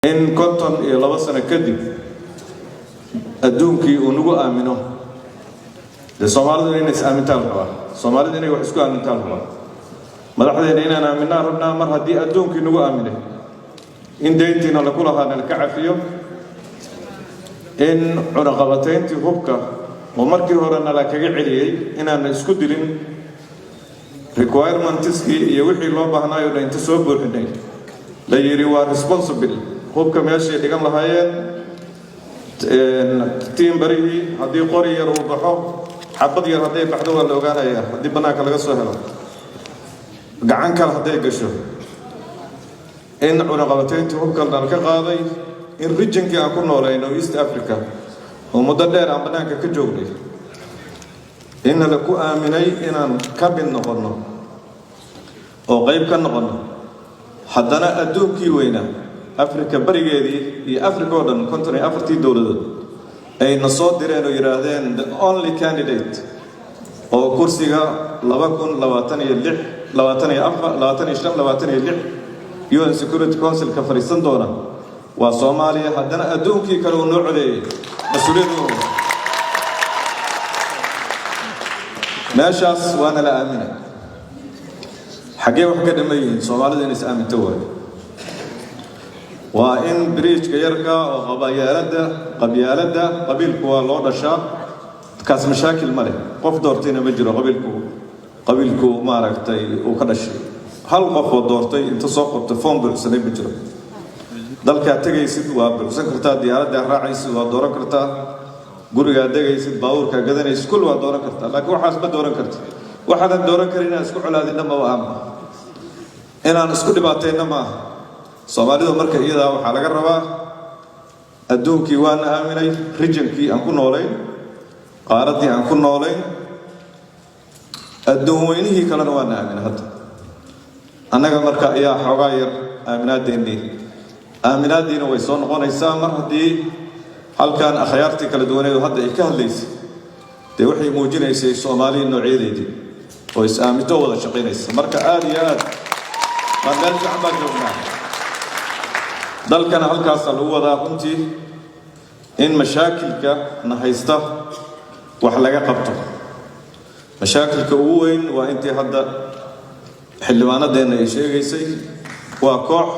In 52 sano kadib adduunkii uu nagu aamino. Dee Soomaalidu inay is aamintaan la rabaa, Soomaalidu inay wax isku aamintaan la rabaa, madaxdeena inaan aaminaan rabnaa. Mar haddii adduunkii nagu aaminay in deyntiina laku lahaa nalka cafiyo, in cunaqabatayntii hubka oo markii hore nala kaga celiyey inaana isku dilin, requirements-kii iyo wixii loo baahnaayo dhan inta soo buuxinay la yidhi waa responsible, hubka meeshay dhigan lahaayeen, tiin barihii, haddii qori yar uu baxo, xabad yar hadday baxdo, waa la ogaanayaa. Haddii bannaanka laga soo helo, gacan kale hadday gasho, in cunaqabatayntii hubkan dhan ka qaaday, in region-kii aan ku noolayno, East Africa, oo muddo dheer aan bannaanka ka joognay, inna la ku aaminay inaan ka mid noqonno oo qayb ka noqonno. Haddana adduunkii weynaa, Afrika barigeedii iyo Africa oo dhan, 54-tii dowladood ayna soo direen oo yidhaahdeen the only candidate oo kursiga 2026, 24, 25, 26 UN Security Council-ka fadhiisan doona waa Soomaaliya. Haddana adduunkii kale uu noo codeeyey, mas-uuliyaddu meeshaas waana la aaminay. Xaggee wax ka dhaman yihiin? Soomaalidu inay is aaminto waayo. Waa in bridge-ka yarka oo qabyaaladda, qabyaaladda, qabiilku waa loo dhashaa, kaas mashaakil ma leh. Qof doortayna ma jiro qabiilku, qabiilku maaragtay uu ka dhashay. Hal qof oo doortay inta soo qortay foom buuxsanay ma jiro. Dalkaa tegaysid waa buuxsan kartaa, diyaaraddaa raacaysid waa dooran kartaa, gurigaa degaysid, baabuurkaa gadanaysid, kulli waa dooran kartaa. Laakiin waxaas ma dooran karti. Waxaadan dooran karin inaan isku colaadinna maba ama inaan isku dhibaatayna maaha. Soomaalidu marka iyadaa waxaa laga rabaa, adduunkii waana aaminay, region-kii aan ku noolayn, qaaraddii aan ku noolayn, adduun weynihii kalena waana aaminay. Hadda annaga marka ayaa xoogaa yar aaminaadeennii, aaminaaddiina way soo noqonaysaa mar haddii halkan akhyaartii kala duwaneedu hadda ay ka hadlaysay. Dee waxay muujinaysay Soomaaliya noocyadeedii oo is-aaminto, wada shaqaynaysa. Marka aada iyo aad waa meel fiican baan joognaa. Dalkana halkaasaa lagu wadaa runtii in mashaakilka na haysta wax laga qabto. Mashaakilka ugu weyn waa intii hadda xildhibaanadeenna ay sheegaysay, waa koox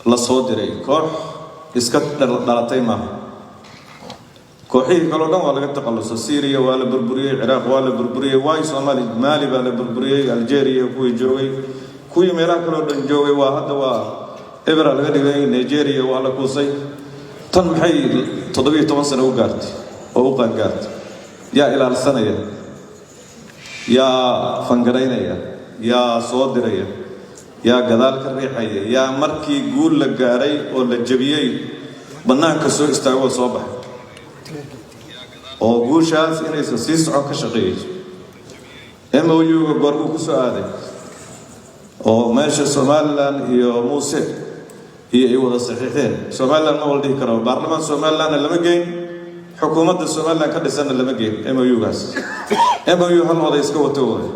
la soo diray, koox iska dhalatay maaha. Kooxihii kaleo dhan waa laga takhalluso. Syria waa la burburiyey, Ciraaq waa la burburiyey, waayo Soomaaliya, Maali baa la burburiyey, Algeria kuwii joogay, kuwii meelaha kaleo dhan joogay waa hadda waa ebera laga dhigay, Nigeria waa la kuusay. Tan maxay 17 sano u gaartay oo u qaangaartay? Yaa ilaalsanaya? Yaa fangaraynaya? Yaa soo diraya? Yaa gadaal ka riixaya? Yaa markii guul la gaaray oo la jebiyey bannaanka soo istaagoo soo baxay oo guushaas inaysan sii socon ka shaqeeyey? MOU-ga goormuu ku soo aaday oo meesha Somaliland iyo Muuse iyo ay wada saxiixeen? Somaliland ma wala dhihi karo, baarlamaan Somalilandna lama geyn, xukuumadda Somaliland ka dhisanna lama geyn. MOU-gaas MOU hal oday iska wato waay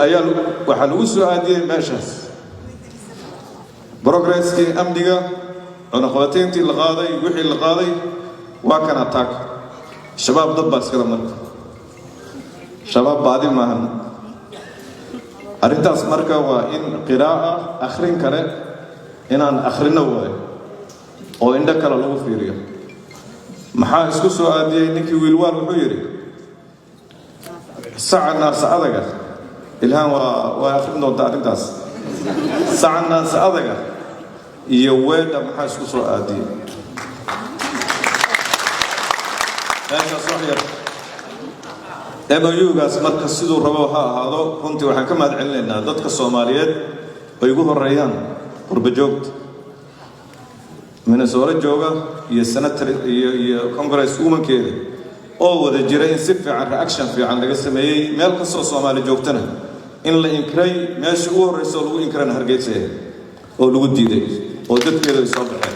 ayaa waxaa lagu soo aadiyey meeshaas. Progress-kii amniga, cunaqabatayntii la qaaday, wixii la qaaday, waa kan attack. Shabaab dad baa iskala. Marka Shabaab baadi maahan arrintaas. Marka waa in qiraa'a akhrin kale inaan akhrino waayo oo indho kale lagu fiiriyo. Maxaa isku soo aadiyey? Ninkii Wiilwaal wuxuu yidhi saca naasa adaga. Ilhaan waa akhrin doonta arrintaas. Saca naasa adaga iyo weedha maxaa isku soo aadiyey meeshaas? Wax yar MOU-gaas marka siduu rabo ha ahaado. Runtii waxaan ka mahad celinaynaa dadka Soomaaliyeed ay ugu horeeyaan qurba joogta Minnesota jooga iyo senator iyo congress woman-keeda oo wada jira, in si fiican reaction fiican laga sameeyey. Meel kastoo Soomaali joogtana in la inkiray, meesha ugu horreysa oo lagu inkirana Hargeysa oo lagu diiday oo dadkeedu ay soo baxeen.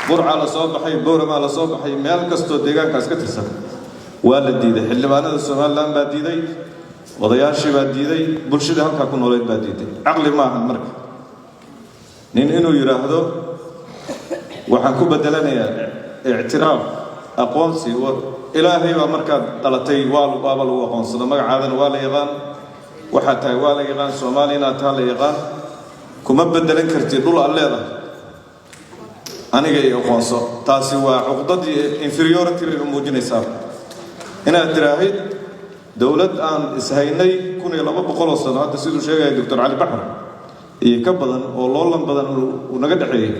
Burcaa la soo baxay, Booramaa la soo baxay, meel kastoo deegaankaas ka tirsan waa la diiday. Xildhibaanada Somaliland baa diiday. Odayaashii baa diiday, bulshadii halkaa ku nooleed baa diiday. Caqli maahan marka nin inuu yidhaahdo waxaan ku bedelanayaa ictiraaf, aqoonsi. Ilaahay baa markaad dhalatay waaba lagu aqoonsado, magacaadana waa la yaqaan, waxaad tahay waa la yaqaan, Soomaaliya inaad taha la yaqaan. Kuma bedelan kartid dhul aad leedahay aniga iyo aqoonso. Taasi waa cuqdadii, inferiority bay muujinaysaa, inaad tiraahid dowlad aan ishaynay 1200 sano hadda, siduu sheegaya Doctor Cali Baxar, iyo ka badan oo loolan badan uu naga dhexeeyey,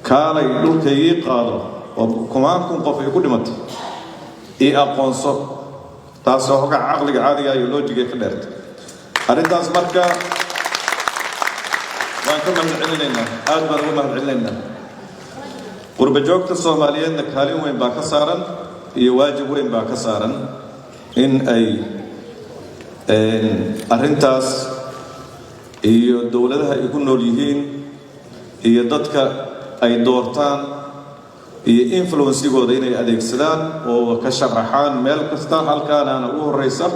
kaalay dhulkaygii qaado oo kumaan kun qof ay ku dhimatay, io aqoonso. Taas oo hogaa caqliga caadiga iyo logic-ga ka dheertay arrintaas. Marka waan ka mahad celinaynaa, aad baan uga mahad celinaynaa. Qurba joogta Soomaaliyeedna kaalin weyn baa ka saaran iyo waajib weyn baa ka saaran in ay arrintaas iyo dowladaha ay ku nool yihiin iyo dadka ay doortaan iyo influence-igooda inay adeegsadaan oo ka sharaxaan meel kasta. Halkaanaana ugu horreysa,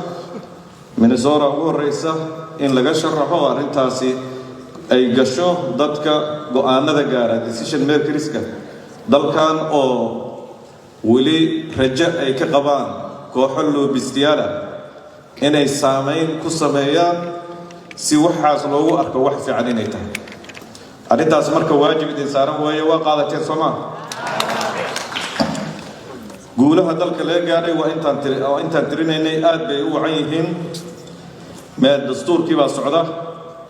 Minnesota ugu horreysa, in laga sharaxo arrintaasi ay gasho dadka go-aanada gaara, decision makers-ka dalkan, oo weli rajo ay ka qabaan kooxo lobbyist-yaal ah inay saamayn ku sameeyaan si waxaas loogu arko wax fiican inay tahay arrintaas. Marka waajib idin saaran weeye, waa qaadateen, soomaa? Guulaha dalka laga gaadhay waa intaan tiri oo intaan tirinaynay, aad bay u wacan yihiin. Mee dastuurkii baa socda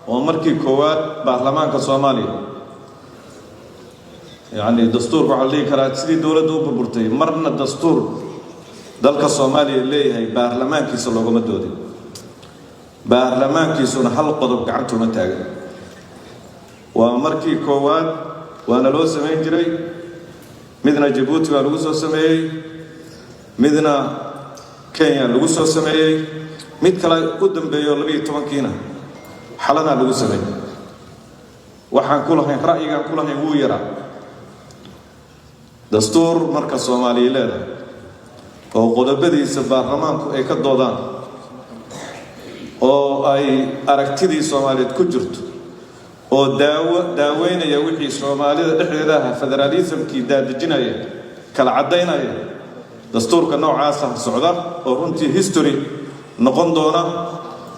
oo markii koowaad baarlamaanka Soomaaliya, yacni dastuurka waxaa la dhihi karaa sidii dowladda u burburtay marna dastuur dalka Soomaaliya leeyahay baarlamaankiisa loogama doodin, baarlamaankiisuna hal qodob gacantuma taagan. Waa markii koowaad. Waana loo samayn jiray, midna Jabuuti baa lagu soo sameeyey, midna Kenya lagu soo sameeyey, mid kale u dambeeyo 12-kiina Xalanaa lagu sameeyey. Waxaan ku lahayn, ra'yigaan ku lahayn wuu yaraa. Dastuur marka Soomaaliya leedahay oo qodobadiisa baarlamaanku ay ka doodaan oo ay aragtidii Soomaaliyeed ku jirto oo daawo daaweynaya wixii Soomaalida dhexdeeda aha, federaalismkii daadejinaya, kala caddaynaya, dastuurka noocaasa socda oo runtii history noqon doona.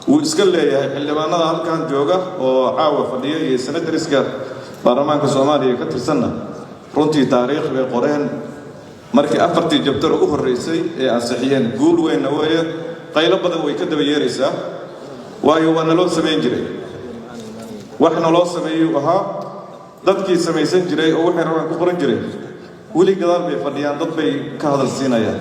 Wuu iska leeyahay xildhibaanada halkan jooga oo caawa fadhiya iyo senators-ka baarlamaanka Soomaaliya ka tirsanna, runtii taariikh bay qoreen markii afartii chapter u horreysay ee ansixiyeen. Guul weynna weeye. Qaylo badan way ka daba yeeraysaa, waayo waa naloo samayn jiray, wax naloo sameeyuu ahaa. Dadkii samaysan jiray oo waxay rabaan ku qoran jiray weli gadaal bay fadhiyaan, dad bay ka hadal siinayaan.